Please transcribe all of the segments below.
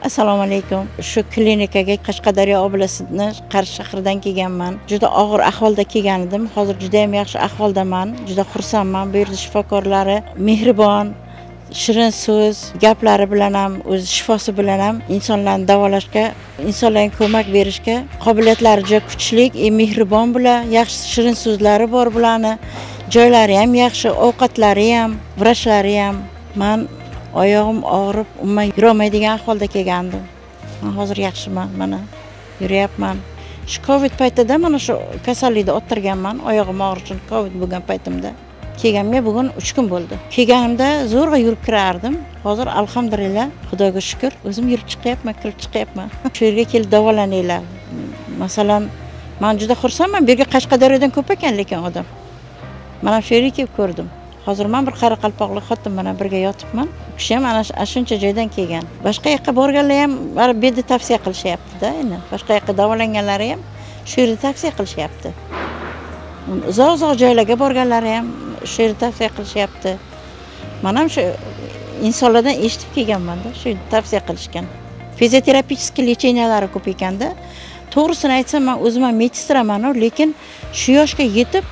Assalomu alaykum. Shu klinikaga Qashqadaryo oblastini Qarshi shahridan kelganman. Juda og'ir ahvolda kelgan edim. Hozir juda ham yaxshi ahvoldaman. Juda xursandman. Bu yerda shifokorlari mehribon, shirin so'z, gaplari bilan ham, o'z shifosi bilan ham insonlarni davolashga, insonlarga ko'mak berishga qobiliyatlari juda kuchli, mehribon bular, yaxshi shirin so'zlari bor bularni. Joylari ham yaxshi, ovqatlari ham, vrachlari ham. Man oyog'im og'rib, umuman yurolmaydigan ahvolda kelgandim. Men hozir yaxshiman, mana yuryapman. Shu Covid paytida mana shu kasallikni ottirganman, oyog'im og'rishini Covid bo'lgan paytimda. Kelganimga bugun 3 kun bo'ldi. Kelganimda zo'rg'a yurib kirardim. Hozir alhamdulillah, Xudoga shukr, o'zim yurib chiqyapman, kirib chiqyapman. Shu yerga kelib davolaninglar. Masalan, men juda xursandman, bu yerga Qashqadaryodan ko'p ekan lekin odam. Mana shu yerga kelib ko'rdim. Hozir men bir qoraqalpoqli xotin bilan birga yotibman. U kishi ham ana shuncha joydan kelgan. Boshqa yoqqa borganlar ham baribir bu yerda tavsiya qilishyapti-da, endi. Boshqa yoqqa davolanganlari ham shu yerda tavsiya qilishyapti. Uzoq-uzoq joylarga borganlari ham shu yerda tavsiya qilishyapti. Men ham shu insonlardan eshitib kelganman-da, shu yerda tavsiya qilishgan. Fizioterapический lecheniялari ko'p ekanda. To'g'risini aytsam, men o'zim ham medsestraman, lekin shu yoshga yetib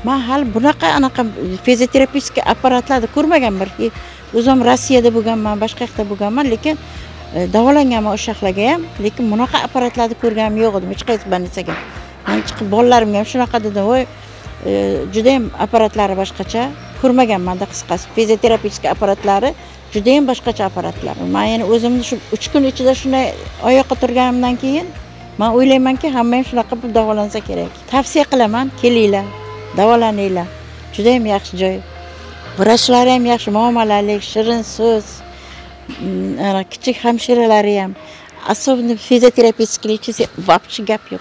men hali bunaqa anaqa fizioterapevtik apparatlarni ko'rmaganman. O'zim Rossiyada bo'lganman, boshqa yoqda bo'lganman, lekin davolanganman o'sha yoqlarga ham, lekin bunaqa apparatlarni ko'rganim yo'q edi hech qaysi больницаga. Men chiqib bolalarimga ham shunaqa dedim, voy, juda ham apparatlari boshqacha, ko'rmaganman-da qisqasi. Fizioterapevtik apparatlari juda ham boshqacha apparatlar. Men yana o'zimni shu 3 kun ichida shunday oyoqqa turganimdan keyin men o'ylaymanki, hamma ham shunaqa qilib davolansa kerak. Tavsiya qilaman, kelinglar, davolaninglar. Juda ham yaxshi joy. Vrachlari ham yaxshi, muomalalik, shirin so'z, kichik hamshiralari ham, особенно fizioterapevtik lechение вообще gap yo'q.